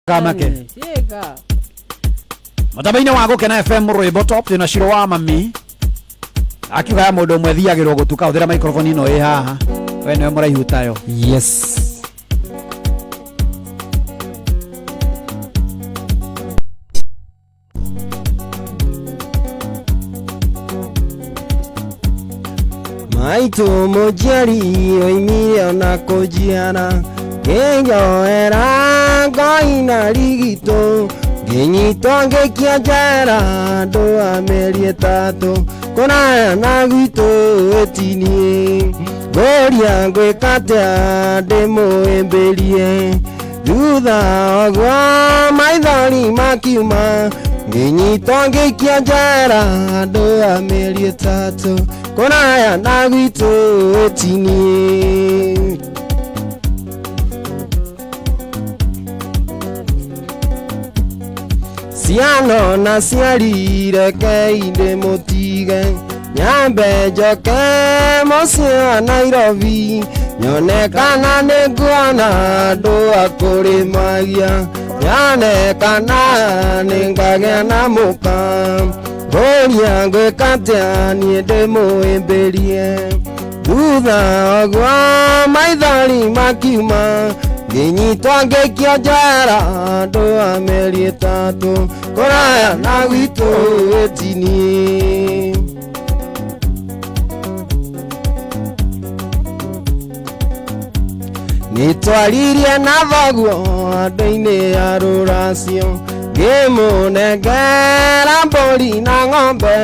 Kamake. Ciĩka. Mũtambo-inĩ wa Gũkena FM rwĩmbo top twĩna Shiro wa mami akiuga ya mũndũ ũmwe thiagĩrwo gũtuka hũthĩra microphone ĩno ĩ haha we nĩwe mũraihu tayo. Yes. Maitũ mũnjiari oimire ona kũnjiara ngĩnjoera ngoina rigitũ ngĩnyitwo ngĩikia njera andũ a mĩeri ĩtatũ kũraya na gwitũ ĩtiniĩ ngũria ngwĩka atĩa ndĩmũĩmbĩrie thutha ũguo maithori makiuma ngĩnyitwo ngĩikia njera andũ a mĩeri ĩtatũ kũraya na gwitũ ĩtiniĩ. Ciana na ciari rekei ndĩmũtige nyambe njoke mũciĩ wa Nairobi nyone kana nĩnguona andũ a kũrĩmagia nyone kana nĩngagĩa na mũka ngũria ngwĩka atĩa niĩ ndĩmũĩmbĩrie thutha ũguo maithori makiuma ngĩnyitwo ngĩikio njera andũ a mĩeri ĩtatũ kũraya na gwitũ ĩtiniĩ. Nĩtwaririe na thoguo andũ-inĩ a rũracio ngĩmũnengera mbũri na ng'ombe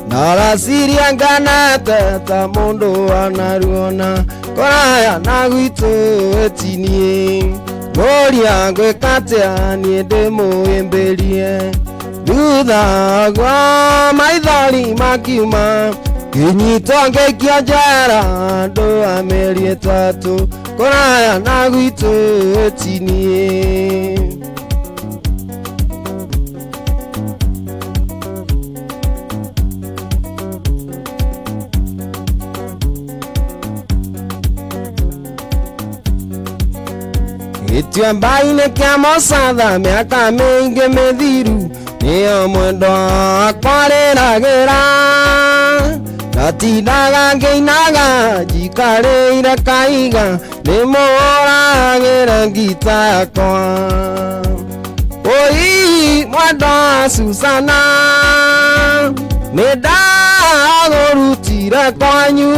ndaracirie ngenete ta mũndũ anaruona kũraya na gwitũ ĩtiniĩ ngũria ngwĩka atĩa niĩ ndĩmũĩmbĩrie thutha ũguo maithori makiuma ngĩnyitwo ngĩikio njera andũ a mĩeri ĩtatũ kũraya na gwitũ ĩtiniĩ. Gĩtuamba-inĩ kĩa Mosatha mĩaka mĩingĩ mĩthiru nĩyo mwendwa wakwa rĩragĩra ndatindaga ngĩinaga njikarĩire kaiga nĩmũragĩre ngita yakwa oi mwendwa Susana nĩndagũrutire kwanyu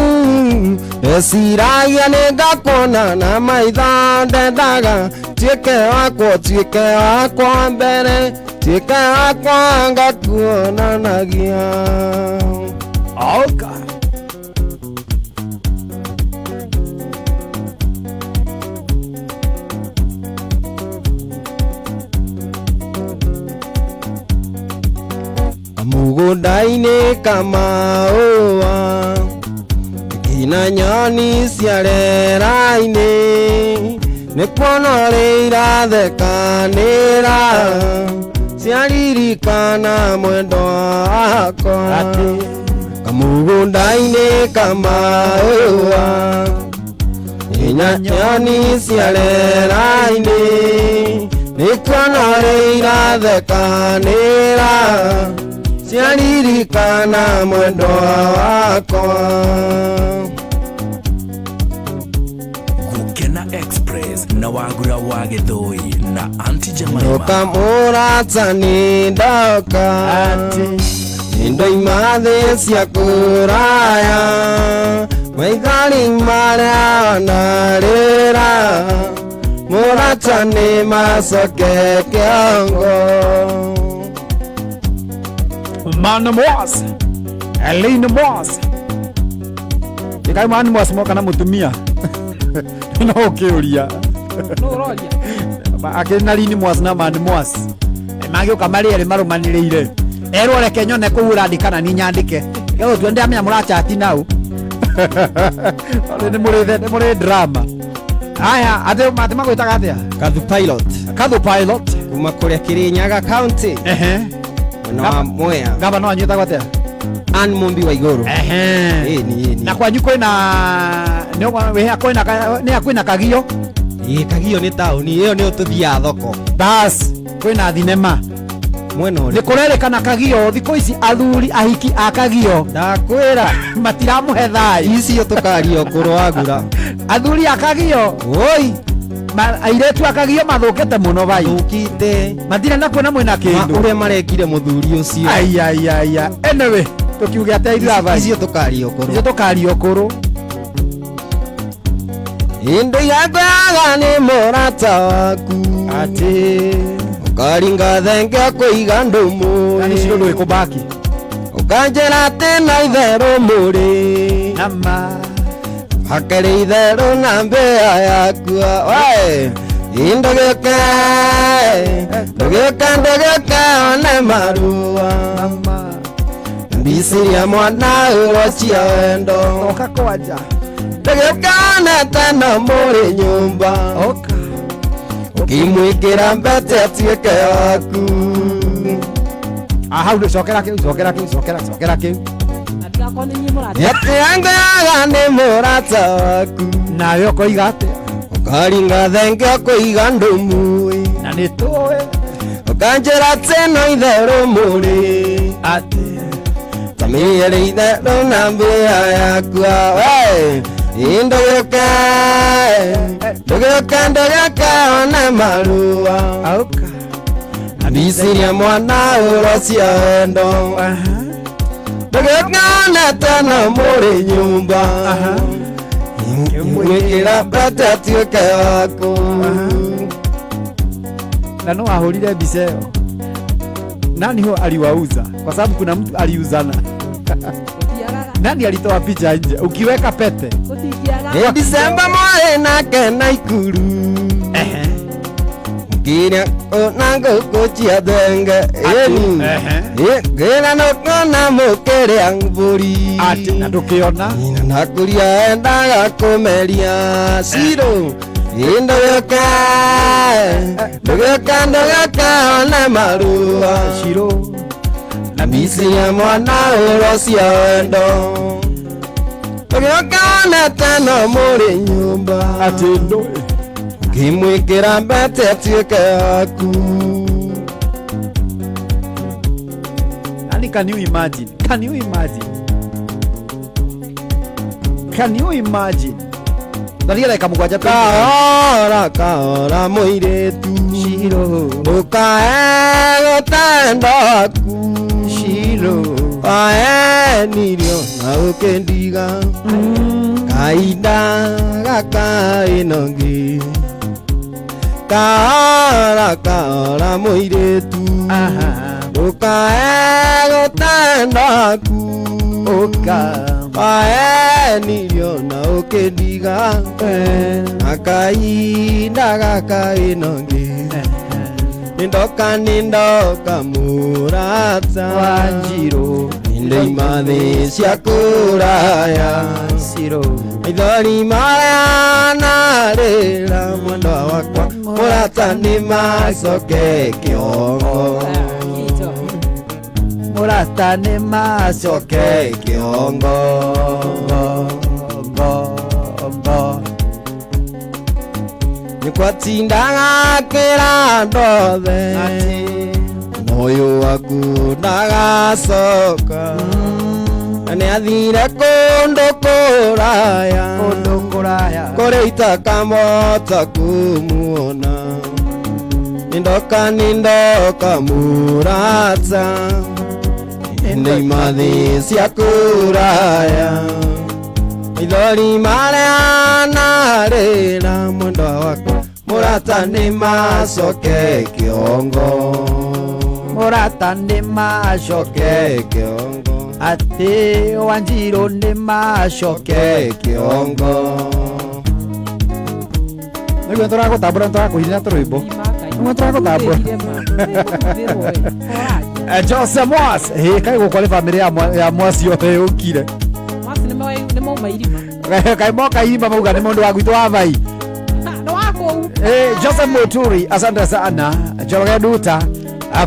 ndeciragia nĩngakuona na maitho ndendaga tuĩke wakwa tuĩke wakwa mbere tuĩke wakwa ngakuonanagia. Okay. Kamũgũnda-inĩ kamaũa nginya nyoni cia rĩera-inĩ nĩkuona ũrĩa irathekanĩra ciaririkana mwendwa wakwa kamũgũnda-inĩ kamaũa nginya nyoni cia rĩera-inĩ nĩkuona ũrĩa irathekanĩra ciaririkana mwendwa wakwa. Gukena Express na wagura wa Gĩthũi na Aunty Jemima. Ndoka mũrata nĩ ndoka nĩndoima thĩ cia kũraya maithori marĩa wanarĩra mũrata nĩ macoke kĩongo. Man Mwas Elaine Mwas ĩkai Man Mwas moka na mũtumia no ũkĩũria Nũ ũroria? Akĩrĩ na Lini Mwas na Man Mwas magĩũka marĩ erĩ marũmanĩrĩire erwo reke nyone kũu ũrandĩka na niĩ nyandĩke getha tue ndĩramenya mũrachati nau nĩ mũrĩ drama aya atĩ atĩ magwĩtaga atĩa? Kathu Pilot. Kathu Pilot. Kuma kũrĩa Kirinyaga County ehe mwena wa Mwea. Gavana wanyu wĩtagwo atĩa? Ann Mumbi wa Igũrũ. Ehe. Ĩni ĩni. Na kwanyu kwĩna nĩ kwĩna kwĩna kagio? Ĩ Kagio nĩ taũni ĩyo nĩyo tũthiaga thoko. Bas kwĩna thinema. Mwena Nĩ ũrĩkũ? kũrerĩkana Kagio thikũ ici athuri ahiki a Kagio Ndakwĩra. matiramũhe thayũ. Icio tũkaria ũkũrũ wagura. Athuri a Kagio Oi. Airĩtu a Kagio mathũkĩte mũno vai. Thũkĩte. Matirenda kuona mwĩna kĩndũ. Ũrĩa marekire mũthuri ũcio. Ai ai ai ai. Anyway, tũkiuge atĩa ithuĩ aba? Icio tũkaria ũkũrũ. Icio tũkaria ũkũrũ. Indo yakwaga nĩ mũrata waku. Atĩ Ũkaringa thenge kũiga ndũmũ. yani ciro ndũĩ kũbaki. Ũkanjĩra atĩ na itherũ mũrĩ. Nama. Hakĩrĩ itherũ na mbĩa yakua. We. Ndũgĩũke, ndũgĩũke, ndũgĩũke one marua. Nama. Mbiciria mwana ũrocia wendo. Oka kwanja. Ndũgĩũke one teno mũrĩ nyũmba. Oka. Ũkĩmwĩkĩra mbete atuĩke waku. Ah, hau nĩ cokera kĩu, cokera kĩu, cokera, cokera kĩu. Na ndigakorwo nĩ inyuĩ mũrata. Atĩ angaga nĩ mũrata waku. Nawe ũkoiga atĩa? Ũkaringa thenge ũkũiga ndũmũ. Na nĩ tũĩ Ũkanjĩra atĩ no itherũ mũrĩ. atĩ Tamĩrĩ itherũ na mbĩa yakua. We. Ndũgĩũke, ndũgĩũke, ndũgĩũke one marua. Oka. Mbiciria mwana ũrocia wendo. Aha. Ndũgĩũke one teno mũrĩ nyũmba. Aha. Mwĩkĩra mbete atuĩke waku. Na no ahũrire mbica ĩyo. Nani huo aliwauza? Kwa sababu kuna mtu aliuzana. Gũtiagaga. Nani alitoa picha nje? Ukiweka pete. Gũtingĩaga. Ĩ Disemba mwarĩ nake Naikuru. Ngĩrĩa na ngũkũ cia thenge. Ĩni. Ngĩra nũkona mũkĩrĩa mbũri. Atĩ na ndũkĩona. Nyina nakũria endaga kũmeria Ciro. Ĩ ndũgĩũke, ndũgĩũke, ndũgĩũke one marua. Ciro. Na mbiciria mwana ũrocia wendo. Ndũgĩũke one teno mũrĩ nyũmba. Atĩ ndũĩ. Ũkĩmwĩkĩra mbete atuĩke waku. Yani can you imagine? Can you imagine? Can you imagine? Tharia dakika mũgwanja tu. Kahora kahora mũirĩtu. Ciro. Ndũkae gũtenda waku. Ciro. Waenirio na ũkĩndiga. Kahinda gaka ĩno ngĩ. Kahora kahora mũirĩtu. Aha. Ndũkae gũtenda waku. Oka. Waenirio na ũkĩndiga. Akainda gaka ĩno ngĩ. Nindoka nindoka mũrata. Wanjiro. Nĩndoima thĩ cia kũraya. Ciro. Maithori marĩa narĩra mwendwa wakwa mũrata nĩ macoke kĩongo. Kito. Mũrata nĩ macoke. Coke kĩongo. Ngo. Ngo. Nĩkwatindaga kĩra ndothe. Atĩ. Moyo waku ndagacoka. Na nĩathire kũndũ kũraya. Kũndũ kũraya. Kũrĩa itakamota kũmuona. Nindoka nindoka mũrata. Nĩndoima thĩ cia kũraya. Maithori marĩa narĩra mwendwa wakwa mũrata nĩ macoke kĩongo. Mũrata nĩ macoke. Coke kĩongo. Atĩ Wanjirũ nĩ macoke. Coke kĩongo. Nĩguo tũragũtambũra nĩtũrakũinĩra tũrwĩmbo. Nĩguo tũragũtambũra. Jose Mwas, hĩ kaĩ gũkũ nĩ bamĩrĩ ya Mwas yothe yũkire. Mwas nĩ mauma irima. Kaĩ moka irima mauga nĩ mũndũ wa gwitũ wa Vai. Nĩ wa kũu. Joseph Muturi, asante sana. Njoroge Duta,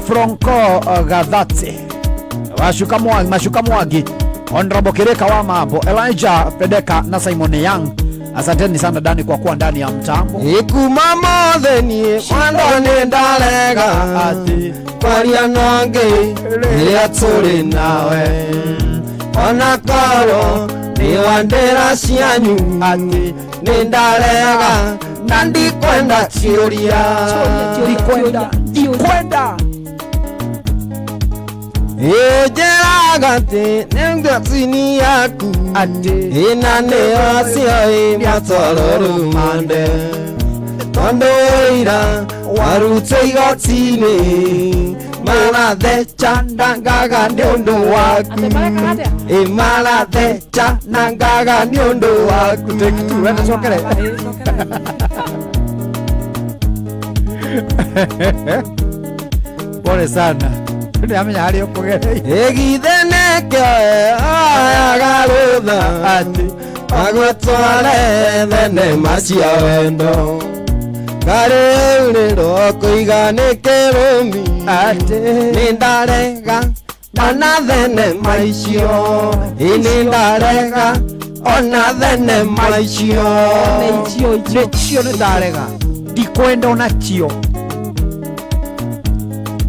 Franco Gathati, Washuka Mwangi, Mashuka Mwangi, Honorable Kireka wa Mambo, Elijah Fedeka na Simon Young. Asanteni sana Dani kwa kuwa ndani ya mtambo. Ikuma mothe niĩ mwendwa nĩ ndarega Ati kwaria na ngĩ rĩrĩa tũrĩ nawe ona korwo nĩ wa ndĩra cianyu ati nĩ ndarega na ndikwenda ciũria. Ndikwenda, ndikwenda. Ĩnjĩraga atĩ nĩ ngacini yaku Ati ĩna nĩyo cioĩ matoro rũmande tondũ ira warutwo igoti-inĩ maratheca ndangaga nĩ ũndũ waku. Atĩ marekaga atĩa? Ĩ maratheca na ngaga nĩ ũndũ waku. Take two, wenda cokere. Ĩĩ, cokere. Pole sana. Ndamenya harĩa ũkũgereire. Ĩgithe nĩkĩo oyaga rũtha Ati agũtware thenema cia wendo karĩ ũrĩro kũiga nĩ kĩrũmi ati nĩ ndarega ona thenema icio ĩ nĩ ndarega ona thenema icio. Nĩ icio icio. Nĩ cio nĩ ndarega. Ndikwenda ona cio.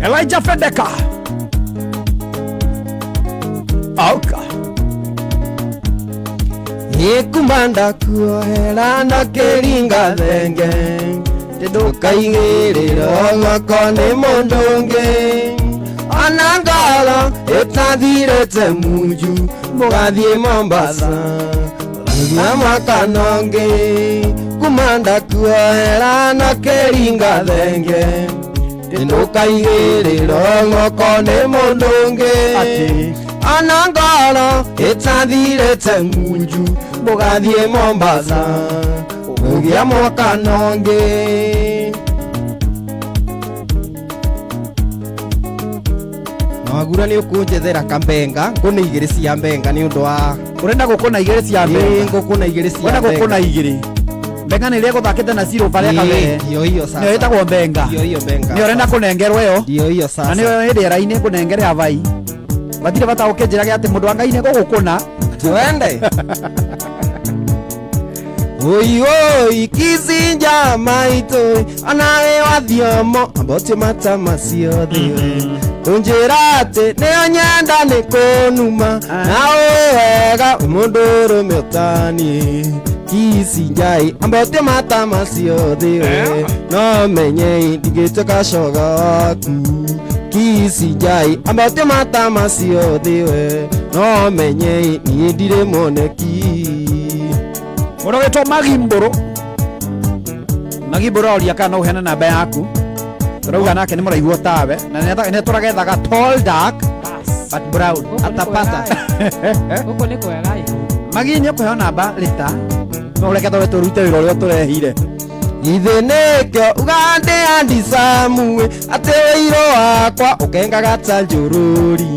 Elijah Fedeka. Auka. Ĩkumanda kuohera na kĩringa thenge ndũkaigĩrĩrwo guoko nĩ mũndũ ũngĩ ona ngoro ĩtathirĩte munju mũgathiĩ Mombasa mũthia mwaka nongĩ kumanda kuohera na kĩringa thenge ndũkaigĩrĩrwo guoko nĩ mũndũ ũngĩ Ati ona ngoro ĩtathirĩte munju mũgathiĩ Mombasa mũgĩa mwaka nongĩ. Nowagura nĩ ũkũnjethera kambenga ngũnĩ igĩrĩ cia mbenga nĩ ũndũ wa urenda gũkũna igĩrĩ cia Ĩĩ, mbenga. ngũkũna igĩrĩ cia Urenda gũkũna mbenga. igĩrĩ. Mbenga nĩ ĩrĩa ĩgũthakĩte na zero barĩa kabere. Ĩĩ, ndiyo hiyo sasa. Nĩyo ĩtagwo mbenga. Ndiyo hiyo mbenga. Nĩyo ũrenda kũnengerwo ĩyo. Ndiyo hiyo Na sasa. nĩyo ĩ rĩera-inĩ ngũnengere avai. Matirĩ bata ũkĩnjĩrage atĩ mũndũ wa Ngai nĩ gũgũkũna. Tuende. Oi oi kizinja maito anawe wa thiomo ambotio mata macio thiwe kunjira ati nĩo nyenda nĩ kũnuma na ũĩ wega wĩ mũndũrũme ũtaniĩ kicinjai ambotio mata macio thiwe no menye ndingĩtuĩka coga waku kicinjai ambotio mata macio thiwe no menye niĩ ndirĩ mwoneki. Mũndũ wĩtwo Magimbũrũ. Magimbũrũ aroria kana no ũheane namba yaku. Tũrauga nake nĩ mũraihu o tawe na nĩ tũragethaga tall dark Bas. but brown. Gũkũ nĩ Atapata. kwega ĩ. Gũkũ nĩ kwega ĩ. Magi nĩ ũkũheo namba rĩta no ũreke tũbe tũrute wĩra ũrĩa ũtũrehire. Ithe nĩkĩo ugande andicamuĩ atĩ ũirũ wakwa ũkengaga ta njũrũri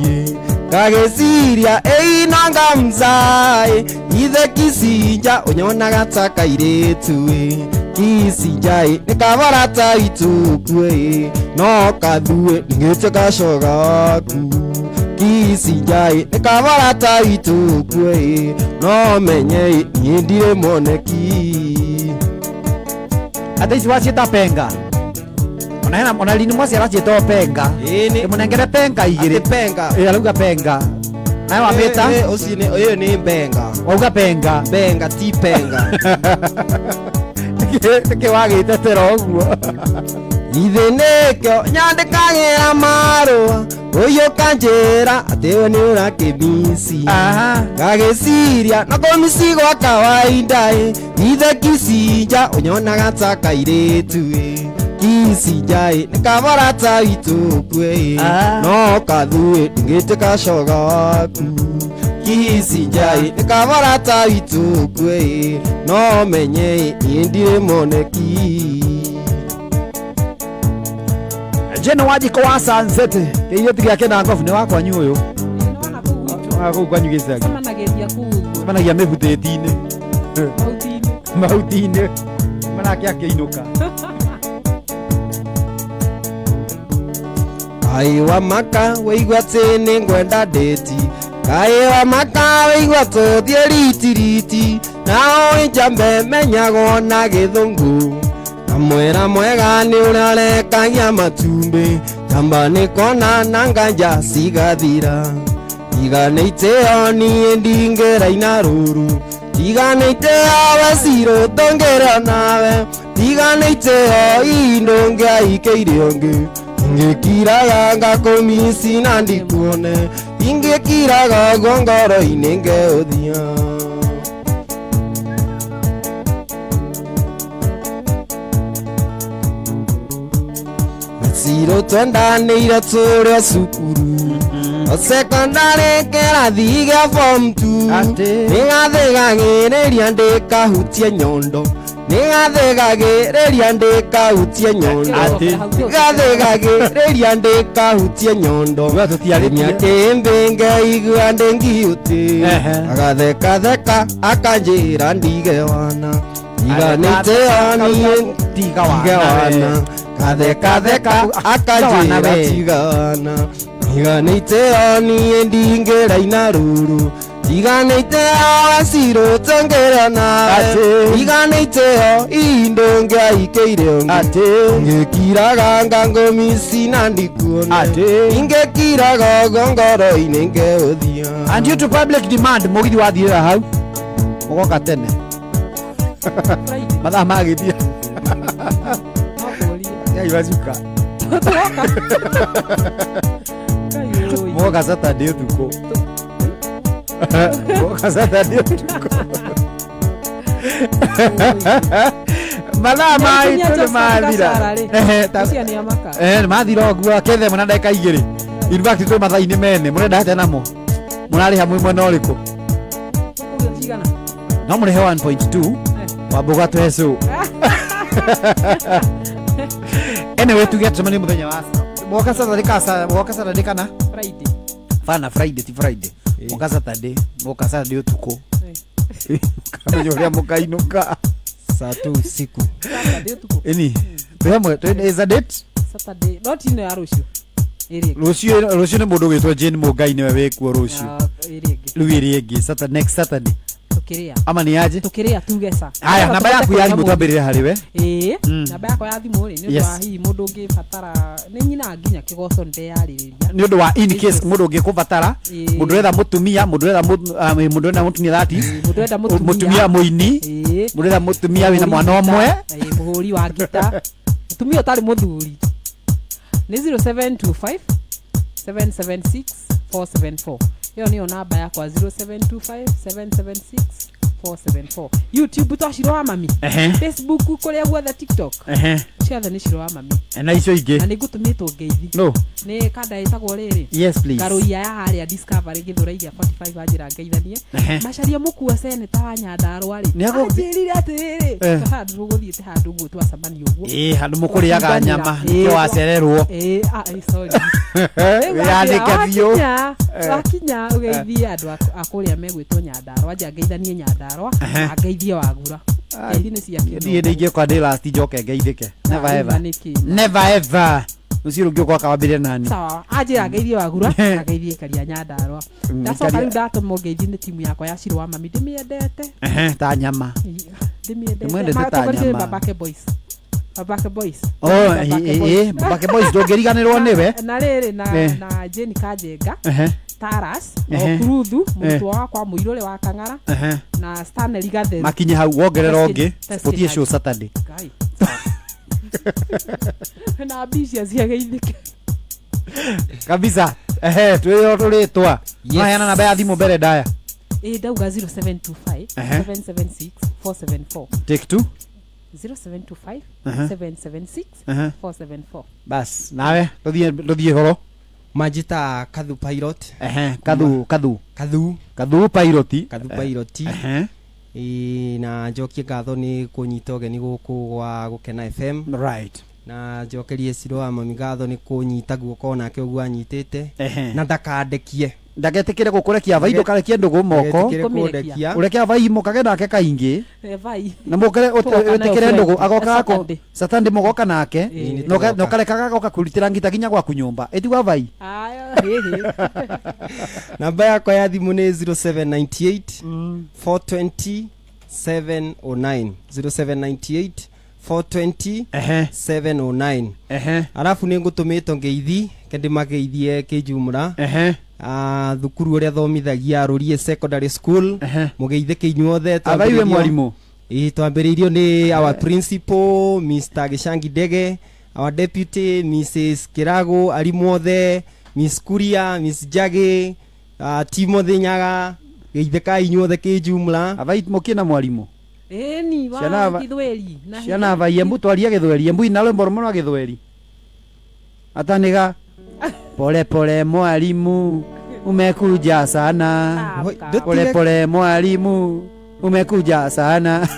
ngagĩciria ĩinanga mzaĩ ithe kicinja ũnyonaga ta kairĩtu kicinja nĩ kabara ta itukuĩ no kathuĩ ningĩte gacoga waku kicinja nĩ kabara ta itukuĩ no menye niĩ ndirĩ mwoneki. Ate ici waciĩta penga. Ona hena ona lini mwasi araciĩta o penga. Ĩĩ, nĩ- Ndĩmũnengere penga igĩrĩ. Atĩ penga. Ĩ arauga penga. Nawe wamĩta Ũcio nĩ ũyũ nĩ mbenga. wauga penga. Mbenga ti penga. Nĩkĩ wagĩtetera ũguo? Ithe nĩkĩo nyandĩkagĩra marũa ũyũ ũkanjĩra atĩ we nĩ ũrakĩmici Aha. ngagĩciria na kũmici gwa kawaida ĩ ithe kicinja ũnyonaga ta kairĩtu ĩ kicinja ĩ nĩ kabara ta ituku ĩ Ah. no kathuĩ ndingĩtuĩka coga waku kicinja ĩ nĩ kabara ta ituku ĩ no menye ĩ niĩ ndirĩ mwoneki. Jane Wanjikũ wa Sunset kĩirĩtu gĩake na ngobu nĩ wa kwanyu ũyũ. Ĩ, nĩwona kũu gwitũ. Wa kũu kwanyu gĩcagi. Cemanagĩria kũu ũguo. Cemanagia mĩbutĩti-inĩ. Mahuti-inĩ. Mahuti-inĩ. Manake akĩinũka. Ai wa maka wĩigua atĩ nĩ ngwenda ndĩti Kaĩ wa makawaigua tũthiĩ ritiriti nao njambe menyagwo na gĩthũngũ na mwera mwega nĩ ũrarekagia matumbĩ njamba nĩ kona na nganja cigathira tiganĩitĩo niĩ ndingĩraina rũru tiganĩitĩo we cirũ tũngĩra nawe tiganĩitĩo indũngĩaikĩire ũngĩ ingĩkiraga ngakũmici na ndikuone ingĩkiraga ũguo ngoro-inĩ ngeũthia. Ciro twendanĩire tũrĩ o cukuru o sekondari kĩrathi gĩa form 2. Atĩ. Nĩgathĩgagĩrĩria ndĩkahutie nyondo nĩgathĩgagĩrĩria ndĩkahutie nyondo. Atĩ. Nĩgathĩgagĩrĩria ndĩkahutie nyondo. We tũtiarĩtie. Mĩakĩmbĩ ngeigua ndĩngiũtĩ. Ehe. Agathekatheka akanjĩra ndige wana tiganĩtĩo niĩ Tiga tiga wana we. wana kathekatheka akanjĩra we. tiga wana tiganĩitĩo niĩ ndingĩraina rũru tiganĩitĩo wacirũ tũngĩra nawe. Atĩ. Tiganĩitĩo indũngĩaikĩire ũngĩ. Atĩ. Ingĩkiraga ngangũmici na ndikuone. Atĩ. Ingĩkiraga ũguo ngoro-inĩ ngeũthia. And due to public demand mũgithi wathirĩra hau mũgoka tene. Friday. Mathaa magĩthia. No kũũrie. Yaiwacuka. Tũgoka. Ngai ũĩ. Mũgoka Saturday ũtukũ. Mũgoka Saturday ũtukũ. Mathaa maitũ nĩ mathira. Ehe, Ũcio nĩ amaka. Nĩ mathira ũguo kethe ĩmwe na ndagĩka igĩrĩ. In fact twĩ mathaa-inĩ mene mũrenda atĩa namo mũrarĩha mwĩ mwena ũrĩkũ? Tũkũgĩa cigana? No mũrĩhe 1.2 wambuga twecu. Anyway tuge tũcemanie mũthenya wa mũgoka Saturday ka mũgoka Saturday kana Friday. bana Friday ti Friday mũgoka Saturday mũgoka Saturday ũtukũ kamenya ũrĩa mũkainũka. Saa tu usiku. Saturday ũtukũ. Ĩni twĩ hamwe twĩ is a date. Saturday. No ti ĩno ya rũciũ. Ĩrĩa ĩngĩ. Rũciũ rũciũ nĩ mũndũ ũgwĩtwo Jane Mũngai nĩwe wĩkuo rũciũ. Ah, ĩrĩa ĩngĩ. Rĩu ĩrĩa ĩngĩ Saturday next Saturday. Tũkĩrĩa. Ama nĩ aje? Tũkĩrĩa tuge ca. Haya namba yaku ya thimũ twambĩrĩre harĩ we. Ĩĩ, namba yakwa ya thimũ rĩ nĩ ũndũ Yes. wa hihi mũndũ ũngĩbatara nĩ nyina nginya kĩgoco nĩndeyarĩrĩria. Nĩ ũndũ wa in case mũndũ ũngĩkũbatara. Ĩĩ. Mũndũ ũretha mũtumia mũndũ ũretha mũndũ ũrenda mũtumia that is Mũndũ ũrenda mũtumia. Mũtumia mũini. Ĩĩ. Mũndũ ũretha mũtumia wĩna mwana ũmwe. Ĩĩ, mũhũri wa ngita mũtumia ũtarĩ mũthuri nĩ 0725 776 474 ĩyo nĩyo namba yakwa 0725 776 474. YouTube twacirwo wa mami. Ehe. Facebook kũrĩa guothe TikTok. Ehe. Ciothe nĩ cirwo wa mami. Na icio ingĩ. Na nĩ ngũtũmĩtwo ngeithi. No. Nĩ kanda ĩtagwo rĩrĩ. Yes please. Karũia ya harĩa Discovery Gĩthũrai gĩa 45 anjĩra ngeithanie. Ehe. Macaria mũkua seneta wa Nyandarũa rĩ Nĩ agũ- anjĩrire atĩrĩrĩ Eh. handũ tũgũthiĩte handũ ũguo twacemania ũguo. Ĩĩ handũ mũkũrĩaga nyama Ĩĩ, nĩkĩo wacererwo. Ĩĩ, ah, ĩĩ, sorry. Wĩyanĩke biũ. Wakinya wakinya ũgeithie andũ a kũrĩa megwĩtwo Nyandarũa anja ngeithanie Nyandarũa angeithie Wagura ngeithi nĩ cia Niĩ ndingĩũka ndĩ last njoke ngeithĩke. Never ever. Nĩkĩ? Never ever. Rũciũ rũngĩ ũgoka wambĩrĩre nani. Sawa anjĩra ngeithie Wagura angeithie karia Nyandarũa ndacoka Karia- rĩu ndatũmwo ngeithi nĩ timu yakwa ya Shiro wa mami ndĩmĩendete. Ehe, ta nyama. Ndĩmĩendete. Ndĩmwendete ta Matongoretio nĩ nyama. Babake Boys. Babake Boys. Oh, Babake ĩĩ Boys. ĩĩ Babake Boys ndũngĩriganĩrwo nĩwe. Na rĩrĩ na Eh. na Jane Kajenga. Ehe. Taras Ehe. Okuruthu mũrutwo wakwa mũirũ ũrĩa wa Kang'ara Ehe. na Stanley Gatheru. Makinye hau wongerera ũngĩ. Testing Gũthiĩ show Haji. Saturday. Ngai. Na mbica ciageithĩke. Kabisa. Ehe, twĩrwo tũrĩtwa. Yes. Maheana namba ya thimũ mbere ndaya. Ĩĩ ndauga 0725 Ehe. 776 474. Take two. 0725 Ehe. 776 Ehe. 474. Bas, nawe tũthiĩ tũthiĩ horo. Manjĩta Kathu Pilot. Ehe, Kathu Kathu. Kathu. Kathu Pilot. Kathu Pilot. Ehe. Ĩĩ, na njokie ngatho nĩ kũnyita ũgeni gũkũ gwa Gũkena FM. Right. Na njokerie Ciro wa mami ngatho nĩ kũnyita guoko onake ũguo anyitĩte. Ehe. Na ndakandekie. Ndagetikire gukurekia vai, ndukarekie ndugu moko. Ndũgetikĩre Kũmĩrekia. kũndekia. Ureke avai mukage nake kaingĩ Vai. na mukere Tũgoka nayo witikire Friday. ndugu agoka ako Saturday. Saturday mugoka nake. Ĩĩ. Na ukarekaga agoka kurutira ngita nginya gwaku nyumba itiwa vai. Aya, hĩhĩ. Namba yakwa ya thimũ nĩ 0798 420 709, 0798 420 Ehe. 709. Ehe. Arabu nĩ ngũtũmĩtwo ngeithi kendimageithie kĩjumra. Ehe. Ah, thukuru ũrĩa thomithagia Rũriĩ Secondary School. Ehe. Mũgeithĩke inyuothe. Avai we mwarimu. Ĩĩ, twambĩrĩirio nĩ our principal Mr. Gĩcangi Ndege, our deputy Mrs. Kĩrago, arimũ othe, Miss Kuria, Miss Njagĩ, Timothy Nyaga, geithĩkai inyuothe kĩjumla. Avai mukie na mwarimu. Ĩni wa Ciana gĩthweri na ciana avai embu twaria gĩthweri, embu ina rwĩmbo rũmwe rwa gĩthweri ataniga pole pole mwalimu umekuja sana. Hoi, Kaba. Pole pole mwalimu umekuja sana.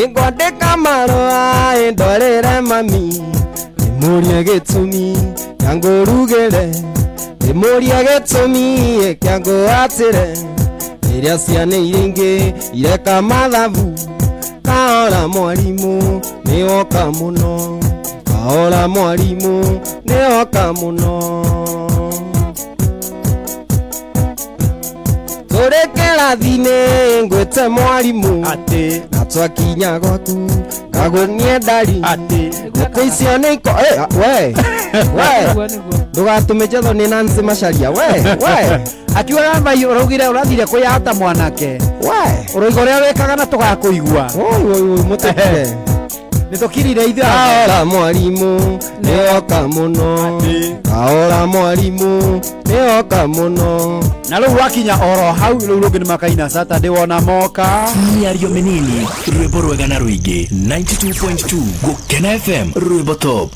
Ngwandĩka marũa ndwarĩre mami, ndĩmũrie gĩtũmi kĩa ngũrugĩre, ndĩmũrie gĩtũmi kĩa ngũatĩre, rĩrĩa ciana iria ingĩ ireka mathabu. Kaora mwarimũ nĩoka mũno, kaora mwarimũ nĩoka mũno. Tũrĩ kĩrathi-inĩ ngwĩte mwarimũ Atĩ. Na twakinya gwaku kagũnie ndari. Atĩ. Ndeto icio nĩ iko eh, we we. Nĩguo, nĩguo. Ndũgatũme njetho nĩ Nancy Macharia, we we. Akiugaga vai ũraugire ũrathire kwĩyata mwanake. We. Ũroiga ũrĩa wĩkaga na tũgakũigua. Oi oi oi, mũtũkire. Nĩ tũkirire ithuĩ aya. Kaora mwarimũ nĩoka mũno, kaora mwarimũ nĩoka mũno. Na rĩu wakinya oro hau rĩu rũngĩ nĩ makaina Saturday wona moka. Mĩario mĩnini, rwĩmbo rwega na rũingĩ. 92.2 Gũkena FM, rwĩmbo top.